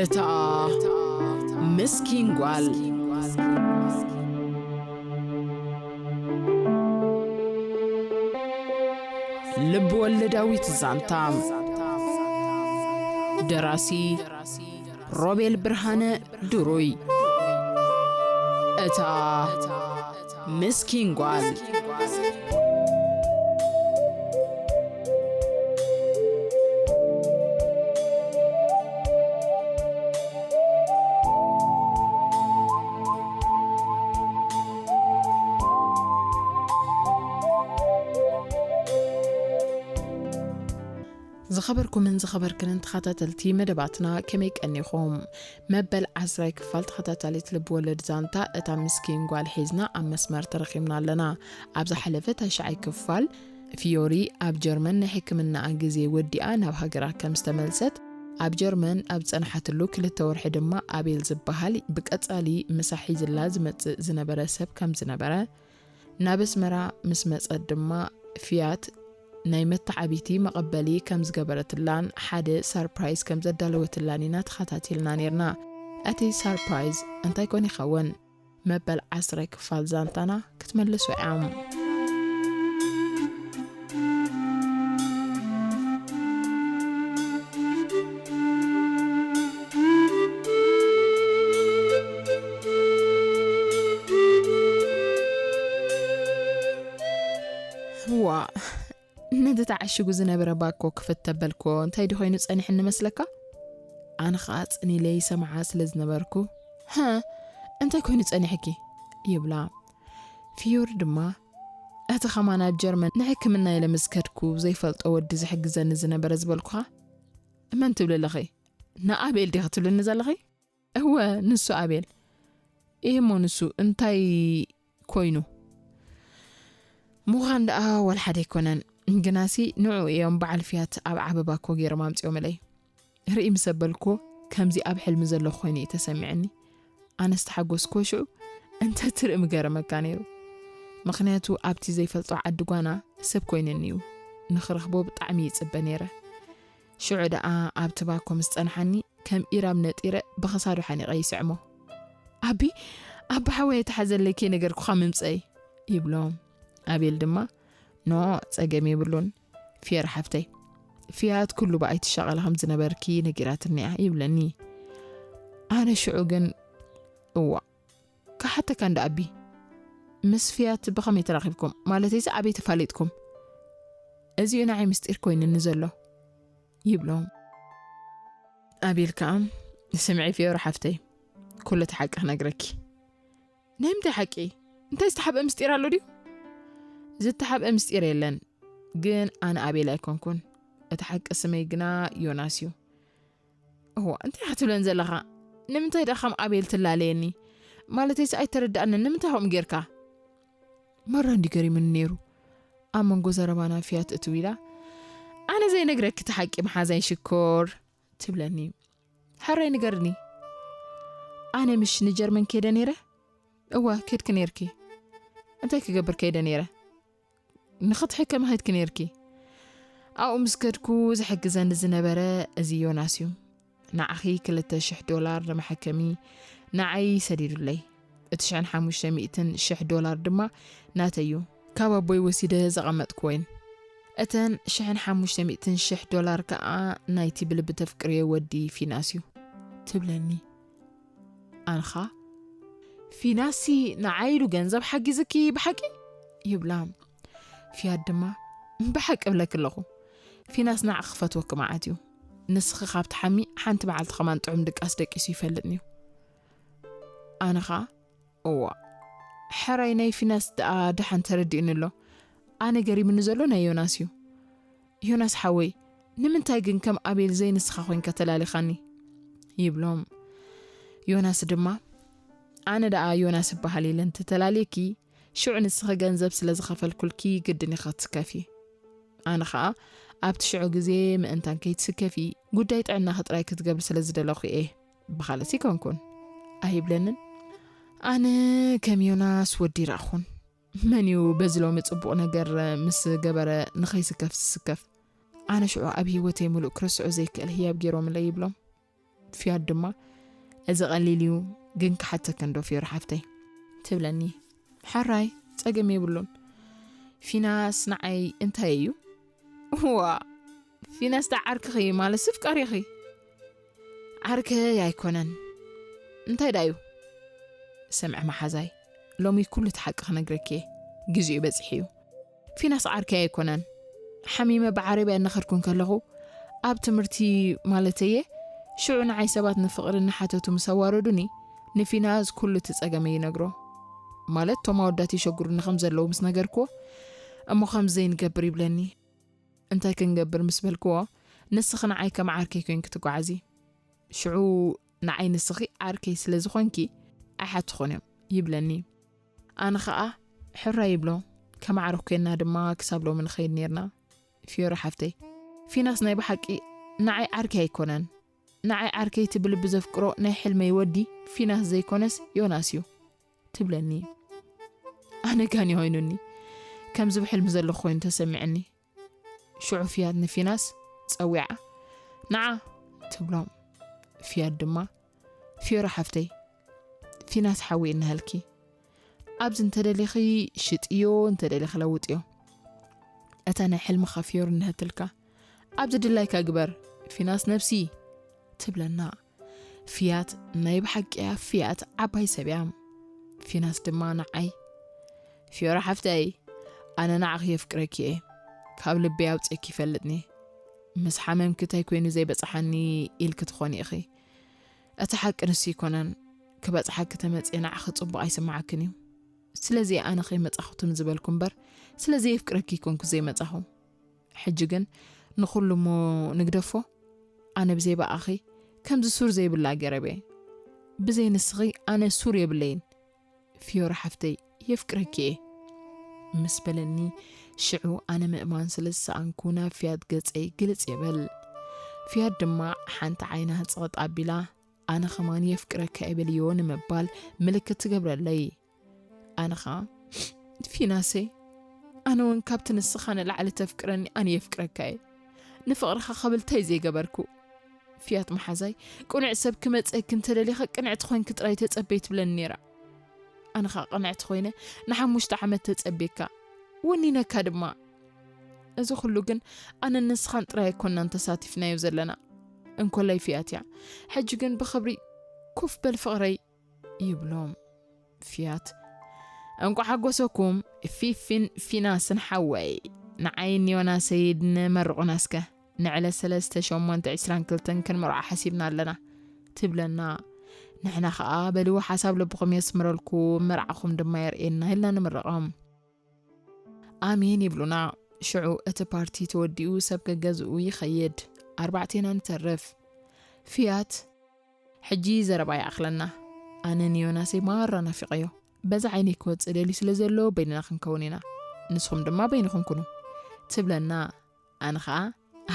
እታ ምስኪን ጓል። ልብ ወለዳዊት ዛንታ። ደራሲ ሮቤል ብርሃነ ድሩይ። እታ ምስኪን ጓል። ዝኸበርኩምን ዝኸበርክንን ተኸታተልቲ መደባትና፣ ከመይ ቀኒኹም? መበል ዓስራይ ክፋል ተኸታታሊት ልብ ወለድ ዛንታ እታ ምስኪን ጓል ሒዝና ኣብ መስመር ተረኺብና ኣለና። ኣብ ዝሓለፈ ታሽዓይ ክፋል፣ ፊዮሪ ኣብ ጀርመን ናይ ሕክምናኣ ግዜ ወዲኣ ናብ ሃገራ ከም ዝተመልሰት፣ ኣብ ጀርመን ኣብ ዝጸንሓትሉ ክልተ ወርሒ ድማ ኣቤል ዝበሃል ብቀጻሊ ምሳ ሒዝላ ዝመጽእ ዝነበረ ሰብ ከም ዝነበረ፣ ናብ ኣስመራ ምስ መጸት ድማ ፊያት ናይ መተዓቢቲ መቐበሊ ከም ዝገበረትላን ሓደ ሳርፕራይዝ ከም ዘዳለወትላን ኢና ተኸታቲልና ኔርና። እቲ ሳርፕራይዝ እንታይ ኮን ይኸውን? መበል ዓስራይ ክፋል ዛንታና ክትመልሱ እያ። ዋ፣ ነቲ ተዓሽጉ ዝነበረ ባኮ ክፍት ተበልኮ እንታይ ድኾይኑ ጸኒሕኒ መስለካ? ኣነ ኸኣ ጽን ኢለ ይሰምዓ ስለ ዝነበርኩ፣ "ሃ፣ እንታይ ኮይኑ ጸኒሕኪ?" ይብላ። ፊዮሪ ድማ፣ "እቲ ኸማን ኣብ ጀርመን ንሕክምና ኢለ ምስ ከድኩ ዘይፈልጦ ወዲ ዝሕግዘኒ ዝነበረ ዝበልኩኻ፣ መን ትብሊ ኣለኺ? ንኣቤል ዲኺ ትብልኒ ዘለኺ?" "እወ፣ ንሱ ኣቤል። እሞ ንሱ እንታይ ኮይኑ?" "ምዃን ደኣ ዋላ ሓደ ኣይኮነን፣ ግናሲ ንዕኡ እዮም በዓል ፊያት ኣብ ዓበባ እኮ ገይሮም ኣምጺኦምለይ። ርኢ ምስ ኣበልኩዎ ከምዚ ኣብ ሕልሚ ዘለኹ ኮይኑ እዩ ተሰሚዕኒ። ኣነ ዝተሓጎስኩዎ ሽዑ እንተ ትርኢ ምገረመካ ነይሩ። ምኽንያቱ ኣብቲ ዘይፈልጦ ዓዲ ጓና ሰብ ኮይነኒ እዩ። ንኽረኽቦ ብጣዕሚ ይጽበ ነይረ። ሽዑ ደኣ ኣብቲ ባኮ ምስ ጸንሓኒ ከም ኢራብ ነጢረ ብኽሳዱ ሓኒቐ ይስዕሞ። ኣቢ፣ ኣቢ ሓወይ ኣይትሓዘለይ ከይነገርኩኻ ምምጸይ" ይብሎ። ኣቤል ድማ፣ "ኖ፣ ጸገም የብሉን ፊየር ሓፍተይ። ፊያት ኩሉ ብኣይ ትሻቐሊ ከም ዝነበርኪ ነጊራትኒ እያ" ይብለኒ። ኣነ ሽዑ ግን፣ "እዋ፣ ክሓተካ እንዳ ኣቢ፣ ምስ ፊያት ብኸመይ ተራኺብኩም? ማለተይሲ ኣበይ ተፋሊጥኩም? እዚኡ ንዓይ ምስጢር ኮይኑኒ ዘሎ" ይብሎ። ኣቤል ከኣ፣ "ስምዒ ፊዮሪ ሓፍተይ፣ ኩሉ እቲ ሓቂ ክነግረኪ።" "ናይ ምንታይ ሓቂ? እንታይ ዝተሓብአ ምስጢር ኣሎ ድዩ?" "ዝተሓብአ ምስጢር የለን፣ ግን ኣነ ኣቤል ኣይኮንኩን። እቲ ሓቂ ስመይ ግና ዮናስ እዩ።" "እዋ፣ እንታይ ኢኻ ትብለን ዘለኻ? ንምንታይ ደኣ ከም ኣቤል ትላለየኒ? ማለተይስ ኣይተረድኣንን፣ ንምንታይ ከምኡ ጌርካ?" መራ እንዲ ገሪሙኒ ነይሩ። ኣብ መንጎ ዘረባና ፊያት እትው ኢላ፣ "ኣነ ዘይነግረኪ እቲ ሓቂ መሓዛይ ሽኮር" ትብለኒ። "ሕራይ ንገርኒ፣ ኣነ ምሽ ንጀርመን ከይደ ነይረ?" "እወ፣ ከድኪ ነይርኪ።" "እንታይ ክገብር ከይደ ነይረ?" "ንኽትሕከሚ ከድኪ ነይርኪ። ኣብኡ ምስ ከድኩ ዝሕግዘኒ ዝነበረ እዚ ዮናስ እዩ። ንዓኺ ክልተ ሽሕ ዶላር ንመሐከሚ ንዓይ ሰዲዱለይ። እቲ ሽሕን ሓሙሽተ ሚእትን ሽሕ ዶላር ድማ ናተይ እዩ። ካብ ኣቦይ ወሲደ ዘቐመጥኩወን። እተን ሽሕን ሓሙሽተ ሚእትን ሽሕ ዶላር ከኣ ናይቲ ብልቢ ተፍቅርዮ ወዲ ፊናስ እዩ" ትብለኒ። ኣንኻ፣ "ፊናሲ ንዓይ ኢሉ ገንዘብ ሓጊዝኪ ብሓቂ?" ይብላ። ፊያት ድማ፣ "ብሓቂ እብለኪ ኣለኹ፣ ፊናስ ንዓኺ ክፈትወኪ መዓት እዩ። ንስኺ ካብ ትሓሚ ሓንቲ መዓልቲ ከማን ጥዑም ድቃስ ደቂሱ ይፈልጥን እዩ።" ኣነ ኸኣ፣ "እዋ፣ ሕራይ ናይ ፊናስ ደኣ ደሓን ተረዲኡኒ ኣሎ። ኣነ ገሪሙኒ ዘሎ ናይ ዮናስ እዩ። ዮናስ ሓወይ፣ ንምንታይ ግን ከም ኣቤል ዘይንስኻ ኮይንካ ተላሊኻኒ?" ይብሎም። ዮናስ ድማ፣ "ኣነ ደኣ ዮናስ እበሃል ኢለ እንተተላልየኪ፣ ሽዑ ንስኺ ገንዘብ ስለ ዝኸፈልኩልኪ ግድን ኢኺ ክትስከፊ። ኣነ ኸኣ ኣብቲ ሽዑ ግዜ ምእንታን ከይትስከፊ፣ ጉዳይ ጥዕናኺ ጥራይ ክትገብሪ ስለ ዝደለኹ እየ። ብኻልእሲ ኣይኮንኩን" ኣይብለንን። ኣነ ከም ዮናስ ወዲ ይረኣኹን። መን እዩ በዚ ሎሚ ጽቡቕ ነገር ምስ ገበረ ንኸይስከፍ ዝስከፍ? ኣነ ሽዑ ኣብ ህይወተይ ምሉእ ክርስዑ ዘይክእል ህያብ ገይሮምለይ ይብሎም። ፊያት ድማ፣ እዚ ቀሊል እዩ፣ ግን ክሓተከ እንዶ ፊዮሪ ሓፍተይ? ትብለኒ። ሕራይ፣ ጸገም የብሉን። ፊናስ ንዓይ እንታይ እዩ? ዋ፣ ፊናስ ዳ ዓርክኺ ማለት ስፍቃሪኺ? ዓርከይ ኣይኮነን። እንታይ ዳዩ? ስምዒ መሓዛይ፣ ሎሚ ኩሉ እቲ ሓቂ ክነግረኪ እየ። ግዜኡ በጺሑ እዩ። ፊናስ ዓርከይ ኣይኮነን። ሓሚመ ብዓረብያ እናኸድኩ እንከለኹ፣ ኣብ ትምህርቲ ማለተየ፣ ሽዑ ንዓይ ሰባት ንፍቕሪ እናሓተቱ ምስ ኣዋረዱኒ፣ ንፊናስ ኩሉ እቲ ጸገመይ ይነግሮ። ማለት፣ እቶም ኣወዳት የሸግሩኒ ከም ዘለዉ ምስ ነገርክዎ፣ እሞ ከም ዘይንገብር ይብለኒ። እንታይ ክንገብር ምስ በልክዎ፣ ንስኺ ንዓይ ከም ዓርከይ ኮይንኪ ትጓዓዚ። ሽዑ ንዓይ ንስኺ ዓርከይ ስለ ዝኾንኪ ኣይሓትኹን እዮም ይብለኒ። ኣነ ኸኣ ሕራይ ይብሎ። ከማዕርኽ ኮይንና ድማ ክሳብ ሎሚ ንኸይድ ኔርና። ፊዮሪ ሓፍተይ፣ ፊናስ ናይ ብሓቂ ንዓይ ዓርከይ ኣይኮነን። ንዓይ ዓርከይ እቲ ብልቢ ዘፍቅሮ ናይ ሕልመይ ወዲ ፊናስ ዘይኮነስ ዮናስ እዩ ትብለኒ። ኣነ ጋኒ ኮይኑኒ፣ ከምዚ ብሕልሚ ዘለኹ ኮይኑ ተሰሚዕኒ። ሽዑ ፊያት ንፊናስ ጸዊዓ፣ "ንዓ!" ትብሎ። ፊያት ድማ፣ "ፊዮሪ ሓፍተይ፣ ፊናስ ሓወይ እናሃልኪ፣ ኣብዚ እንተደሊኺ ሽጥዮ፣ እንተደሊኺ ለውጥዮ። እታ ናይ ሕልምኻ ፊዮሪ እንሀትልካ፣ ኣብዚ ድላይካ ግበር፣ ፊናስ ነብሲ!" ትብለና። ፊያት ናይ ብሓቂ እያ፣ ፊያት ዓባይ ሰብ እያ። ፊናስ ድማ ንዓይ፣ "ፊዮሪ ሓፍተይ፣ ኣነ ንዓኺ የፍቅረኪ እየ። ካብ ልበይ ኣውፅእኪ ይፈልጥኒ። ምስ ሓመምኪ እንታይ ኮይኑ ዘይበፅሓኒ ኢልኪ ትኾኒ ኢኺ። እቲ ሓቂ ንሱ ኣይኮነን። ክበፅሓኪ ተመፅየ ንዓኺ ፅቡቕ ኣይስምዓክን እዩ። ስለዚ ኣነ ከይመፃኹ ትም ዝበልኩ እምበር፣ ስለዚ የፍቅረኪ ኣይኮንኩ ዘይመፃኹ። ሕጂ ግን ንኹሉ እሞ ንግደፎ። ኣነ ብዘይ ብኣኺ ከምዚ ሱር ዘይብላ ገረብ እየ። ብዘይ ንስኺ ኣነ ሱር የብለይን። ፊዮሪ ሓፍተይ፣ የፍቅረኪ እየ" ምስ በለኒ፣ ሽዑ ኣነ ምእማን ስለ ዝሰኣንኩ ናብ ፊያት ገጸይ ግልጽ ይብል። ፊያት ድማ ሓንቲ ዓይና ጽቕጥ ኣቢላ፣ ኣነ ኸማን የፍቅረካ እየ በልዮ ንምባል ምልክት ትገብረለይ። ኣነ ኸኣ፣ "ፊናሰይ፣ ኣነ እውን ካብቲ ንስኻ ንላዕሊ ተፍቅረኒ ኣነ የፍቅረካ እየ። ንፍቕርኻ ከብል እንታይ ዘይገበርኩ?" ፊያት መሓዛይ፣ "ቅኑዕ ሰብ ክመጸኪ እንተደሊኻ ቅንዕቲ ኮይንኪ ጥራይ ተጸበይ" ትብለኒ ነይራ። ኣነ ኸኣ ቅንዕቲ ኮይነ ንሓሙሽተ ዓመት ተጸቤካ፣ ወኒነካ ድማ። እዚ ኩሉ ግን ኣነን ንስኻን ጥራይ ኣይኮናን ተሳቲፍናዮ ዘለና። እንኮላይ ፊያት እያ። ሕጂ ግን ብኽብሪ ኮፍ በል ፍቕረይ ይብሎ። ፊያት፣ "እንቋዕ ሓጎሰኩም ፊፊን ፊናስን ሓወይ። ንዓይን ዮናሰይን መርቑና እስከ። ንዕለት ሰለስተ ሸሞንተ ዕስራን ክልተን ክንመርዖ ሓሲብና ኣለና" ትብለና። ንሕና ኸኣ፣ "በልዎ፣ ሓሳብ ልብኹም የስምረልኩም፣ መርዓኹም ድማ የርእየና" ኢልና ንምርቖም። ኣሜን ይብሉና። ሽዑ እቲ ፓርቲ ተወዲኡ ሰብ ገገዝኡ ይኸይድ። ኣርባዕቴና ንተርፍ። ፊያት፣ "ሕጂ ዘረባ ይኣኽለና። ኣነ ንዮናሰይ ማራ ናፊቐዮ። በዛ ዓይነይ ክወጽእ ደልዩ ስለ ዘሎ በይንና ክንከውን ኢና። ንስኹም ድማ በይንኹም ኩኑ" ትብለና። ኣነ ኸኣ፣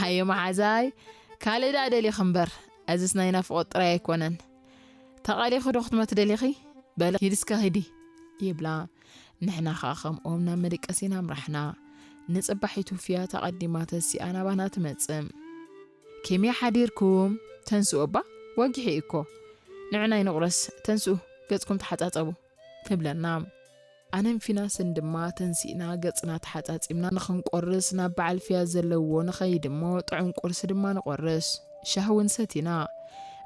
"ሃየ መሓዛይ፣ ካልእ ደኣ ደልየኺ እምበር፣ እዝስ ናይ ናፍቖት ጥራይ ኣይኮነን። ተቓሊኺ ዶ ክትመቲ ደሊኺ? በሊ ሂዲ እስከ ሂዲ" ይብላ። ንሕና ኸኣ ከምኦም ናብ መደቀሲና ኣምራሕና። ንጽባሒቱ ፊያት ኣቐዲማ ተሲኣ ናባና ትመጽእ። "ከመይ ሓዲርኩም? ተንስኡ እባ፣ ወጊሑ እዩ እኮ። ንዑ ናይ ንቑረስ፣ ተንስኡ፣ ገጽኩም ተሓጻጸቡ" ትብለና። ኣነን ፊናስን ድማ ተንሲእና ገጽና ተሓጻጺምና ንኽንቆርስ ናብ በዓል ፊያት ዘለዎ ንኸይድ እሞ ጥዑም ቁርሲ ድማ ንቆርስ። ሻሂ እውን ሰቲና።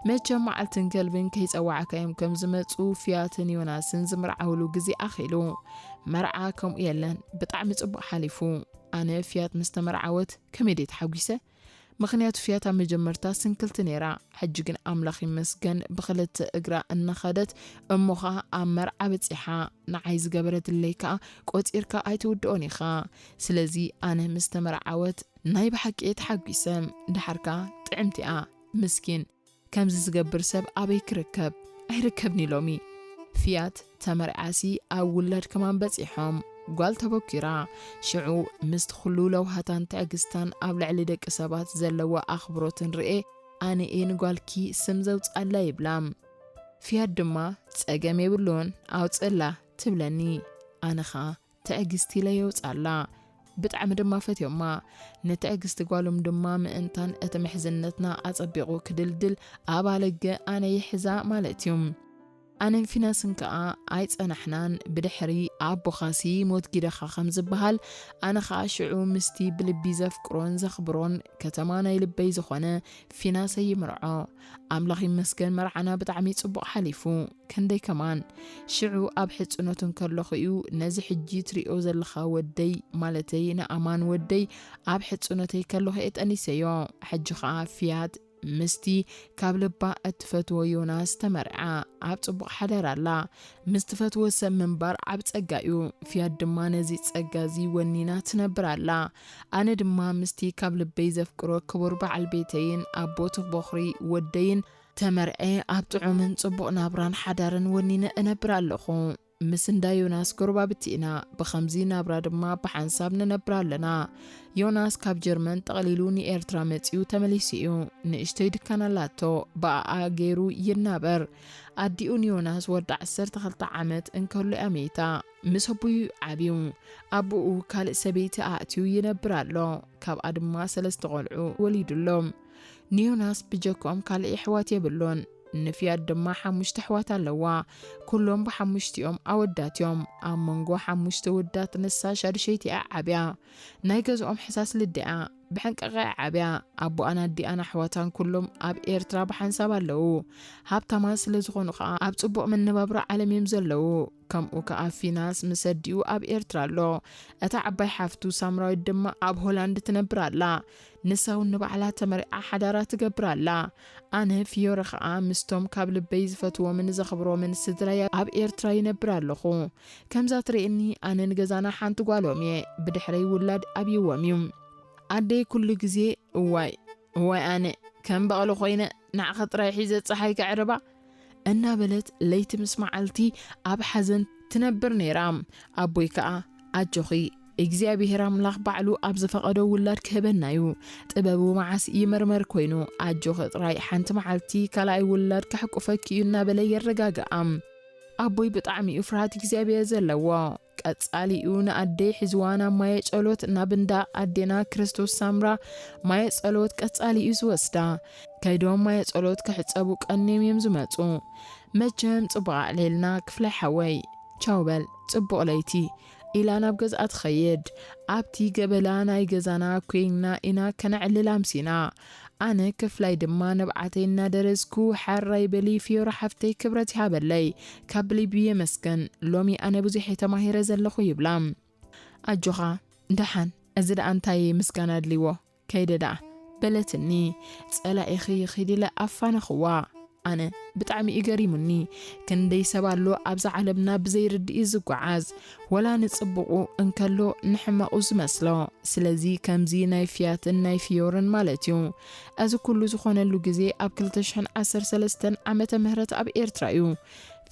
መቸም መዓልትን ከልብን ከይጸዋዕካዮም ከም ዝመጹ ፊያትን ዮናስን ዝምርዓውሉ ግዜ ኣኺሉ። መርዓ ከምኡ የለን፣ ብጣዕሚ ጽቡቕ ሓሊፉ። ኣነ ፊያት ምስ ተመርዓወት ከመይ ደይ ተሓጒሰ። ምኽንያቱ ፊያት ኣብ መጀመርታ ስንክልቲ ነይራ፣ ሕጂ ግን ኣምላኽ ይመስገን ብኽልተ እግራ እናኸደት፣ እሞ ኸኣ ኣብ መርዓ በጺሓ። ንዓይ ዝገበረትለይ ከኣ ቆጺርካ ኣይትውድኦን ኢኻ። ስለዚ ኣነ ምስ ተመርዓወት ናይ ብሓቂ እየ ተሓጒሰ። ደሓር ከኣ ጥዕምቲ እያ። ምስኪን፣ ከምዚ ዝገብር ሰብ ኣበይ ክርከብ? ኣይርከብን እዩ ሎሚ። ፊያት ተመርዓሲ ኣብ ውላድ ከማን በጺሖም። ጓል ተበኪራ። ሽዑ ምስቲ ኩሉ ለውሃታን ትዕግስታን ኣብ ልዕሊ ደቂ ሰባት ዘለዎ ኣኽብሮትን ርኤ፣ ኣነ እየ ንጓልኪ ስም ዘውጽኣላ ይብላ። ፊያት ድማ፣ "ጸገም የብሉን፣ ኣውጽእላ" ትብለኒ። ኣነ ኸኣ ትዕግስቲ ኢለ የውጻላ። ብጣዕሚ ድማ ፈትዮማ። ንትዕግስቲ ጓሎም ድማ ምእንታን እቲ ምሕዝነትና ኣጸቢቑ ክድልድል ኣብ ኣለገ ኣነ ይሕዛ ማለት እዩ። ኣነን ፊናስን ከኣ ኣይጸናሕናን። ብድሕሪ ኣቦኻሲ ሞት ጊደኻ ከም ዝበሃል፣ ኣነ ኸኣ ሽዑ ምስቲ ብልቢ ዘፍቅሮን ዘኽብሮን ከተማ ናይ ልበይ ዝኾነ ፊናሰይ ይምርዖ። ኣምላኽ ይመስገን መርዓና ብጣዕሚ ጽቡቕ ሓሊፉ። ክንደይ ከማን ሽዑ ኣብ ሕጽኖት እንከለኹ እዩ ነዚ ሕጂ ትሪኦ ዘለኻ ወደይ፣ ማለተይ ንኣማን ወደይ ኣብ ሕጽኖተይ ከለኹ እየ ጠኒሰዮ። ሕጂ ኸኣ ፍያት ምስቲ ካብ ልባ እትፈትዎ ዮናስ ተመርዓ ኣብ ጽቡቕ ሓዳር ኣላ። ምስ ትፈትዎ ሰብ ምንባር ዓብ ጸጋ እዩ። ፍያት ድማ ነዚ ጸጋ እዚ ወኒና ትነብር ኣላ። ኣነ ድማ ምስቲ ካብ ልበይ ዘፍቅሮ ክቡር በዓል ቤተይን ኣቦ እቲ ቦኽሪ ወደይን ተመርዐ ኣብ ጥዑምን ጽቡቕ ናብራን ሓዳርን ወኒነ እነብር ኣለኹ። ምስ እንዳ ዮናስ ጎረባብቲ ኢና። ብኸምዚ ናብራ ድማ ብሓንሳብ ንነብር ኣለና። ዮናስ ካብ ጀርመን ጠቕሊሉ ንኤርትራ መጺኡ ተመሊሱ እዩ። ንእሽቶይ ድካን ኣላቶ፣ ብኣኣ ገይሩ ይናበር። ኣዲኡ ንዮናስ ወዲ ዓሰርተ ክልተ ዓመት እንከሎ እያ መይታ። ምስ ኣቦዩ ዓብዩ። ኣቦኡ ካልእ ሰበይቲ ኣእትዩ ይነብር ኣሎ። ካብኣ ድማ ሰለስተ ቆልዑ ወሊዱሎም። ንዮናስ ብጀክኦም ካልእ የሕዋት የብሉን። ንፍያት ድማ ሓሙሽተ ኣሕዋት ኣለዋ። ኩሎም ብሓሙሽቲኦም ኣወዳት እዮም። ኣብ መንጎ ሓሙሽተ ውዳት ንሳ ሻድሸይቲ እያ ዓብያ። ናይ ገዝኦም ሕሳስ ልደኣ ብሕንቃቐ እያ ዓብያ። ኣቦኣን ኣዲኣን ኣሕዋታን ኩሎም ኣብ ኤርትራ ብሓንሳብ ኣለዉ። ሃብታማት ስለ ዝኾኑ ኸኣ ኣብ ጽቡቕ መነባብሮ ዓለም እዮም ዘለዉ። ከምኡ ከኣ ፊናስ ምስ ኣዲኡ ኣብ ኤርትራ ኣሎ። እታ ዓባይ ሓፍቱ ሳምራዊት ድማ ኣብ ሆላንድ ትነብር ኣላ። ንሳ እውን ንባዕላ ተመሪዓ ሓዳራ ትገብር ኣላ። ኣነ ፍዮረ ኸኣ ምስቶም ካብ ልበይ ዝፈትዎምን ዘኽብሮምን ስድራይ ኣብ ኤርትራ ይነብር ኣለኹ። ከምዛ ትርእየኒ ኣነ ንገዛና ሓንቲ ጓሎም እየ። ብድሕረይ ውላድ ኣብይዎም እዩ። ኣደይ ኩሉ ግዜ እዋይ እዋይ ኣነ ከም በቕሊ ኮይነ ንዓኺ ጥራይ ሒዘ ጸሓይ ከዕርባ እናበለት ለይቲ ምስ መዓልቲ ኣብ ሓዘን ትነብር ነይራ። ኣቦይ ከኣ ኣጆኺ እግዚኣብሔር ኣምላኽ ባዕሉ ኣብ ዝፈቐዶ ውላድ ክህበና እዩ። ጥበቡ መዓስ ይምርመር ኮይኑ ኣጆኺ ጥራይ ሓንቲ መዓልቲ ካልኣይ ውላድ ከሕቁፈኪ እዩ እናበለ የረጋግኣ። ኣቦይ ብጣዕሚ እዩ ፍርሃት እግዚኣብሔር ዘለዎ። ቀጻሊኡ ንኣደይ ሒዝዋ ናብ ማየ ጸሎት ናብ እንዳ ኣዴና ክርስቶስ ሳምራ ማየ ጸሎት ቀጻሊ እዩ ዝወስዳ። ከይዶም ማየ ጸሎት ክሕጸቡ ቀንዮም እዮም ዝመጹ። መቸም ጽቡቕ ኣዕሌልና ክፍላይ ሓወይ። ቻው በል ጽቡቕ ለይቲ ኢላ ናብ ገዝኣ ትኸይድ። ኣብቲ ገበላ ናይ ገዛና ኮይንና ኢና ከነዕልል ኣምሲና። ኣነ ክፍላይ ድማ ንብዓተይ እናደረዝኩ፣ "ሓራይ በሊ ፍዮሪ ሓፍተይ ክብረት ይሃበለይ፣ ካብ ልቢ የመስግን፣ ሎሚ ኣነ ብዙሕ እየ ተማሂረ ዘለኹ" ይብላ። ኣጆኻ፣ ደሓን፣ እዚ ደኣ እንታይ ምስጋና ኣድልይዎ? ከይደ ደኣ፣ በለትኒ። ጸላኢኺ ኺድ ኢለ ኣፋነኽዋ። ኣነ ብጣዕሚ እዩ ገሪሙኒ። ክንደይ ሰብ ኣሎ ኣብዛ ዓለምና ብዘይርድኢ ዝጓዓዝ፣ ወላ ንጽቡቑ እንከሎ ንሕመቑ ዝመስሎ። ስለዚ ከምዚ ናይ ፍያትን ናይ ፍዮርን ማለት እዩ። እዚ ኩሉ ዝኾነሉ ግዜ ኣብ ክልተ ሽሕን ዓሰርተ ሰለስተን ዓመተ ምህረት ኣብ ኤርትራ እዩ።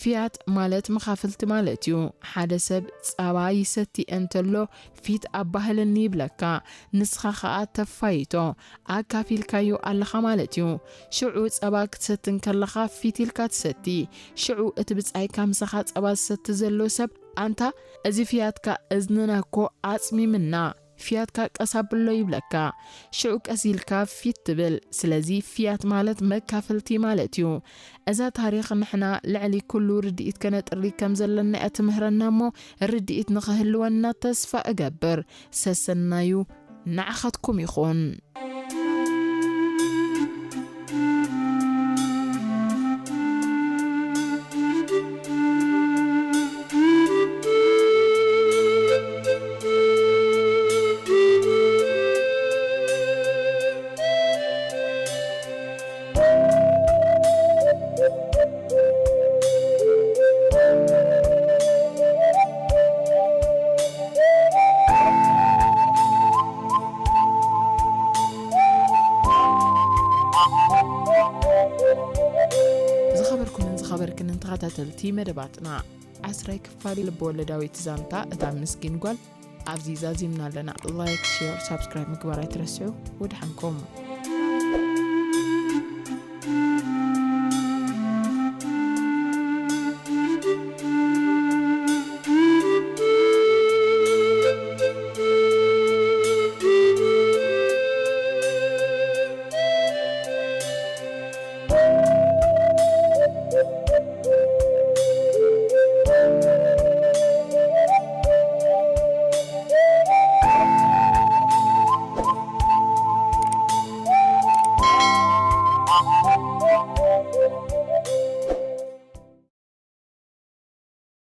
ፍያት ማለት መኻፍልቲ ማለት እዩ። ሓደ ሰብ ጸባ ይሰቲ እንተሎ ፊት ኣባህለኒ ይብለካ። ንስኻ ኸኣ ተፋይቶ ኣካፊልካዮ ኣለኻ ማለት እዩ። ሽዑ ጸባ ክትሰቲ እንከለኻ ፊት ኢልካ ትሰቲ። ሽዑ እቲ ብጻይካ ምሳኻ ጸባ ዝሰቲ ዘሎ ሰብ፣ ኣንታ እዚ ፍያትካ እዝንና እኮ ኣጽሚምና፣ ፍያትካ ቀስ ኣብሎ ይብለካ። ሽዑ ቀስ ኢልካ ፊት ትብል። ስለዚ ፍያት ማለት መካፍልቲ ማለት እዩ። እዛ ታሪኽ ንሕና ልዕሊ ኩሉ ርድኢት ከነጥሪ ከም ዘለና እያ ትምህረና እሞ ርድኢት ንኽህልወና ተስፋ እገብር። ሰሰናዩ ንዓኻትኩም ይኹን። ዝኸበርኩምን ዝኸበርክንን ተኸታተልቲ መደባትና፣ ዓስራይ ክፋል ልበወለዳዊት ዛንታ እታ ምስኪን ጓል ኣብዚ ዛዚምና ኣለና። ላይክ፣ ሼር፣ ሳብስክራይብ ምግባር ኣይትረስዑ። ወድሓንኩም።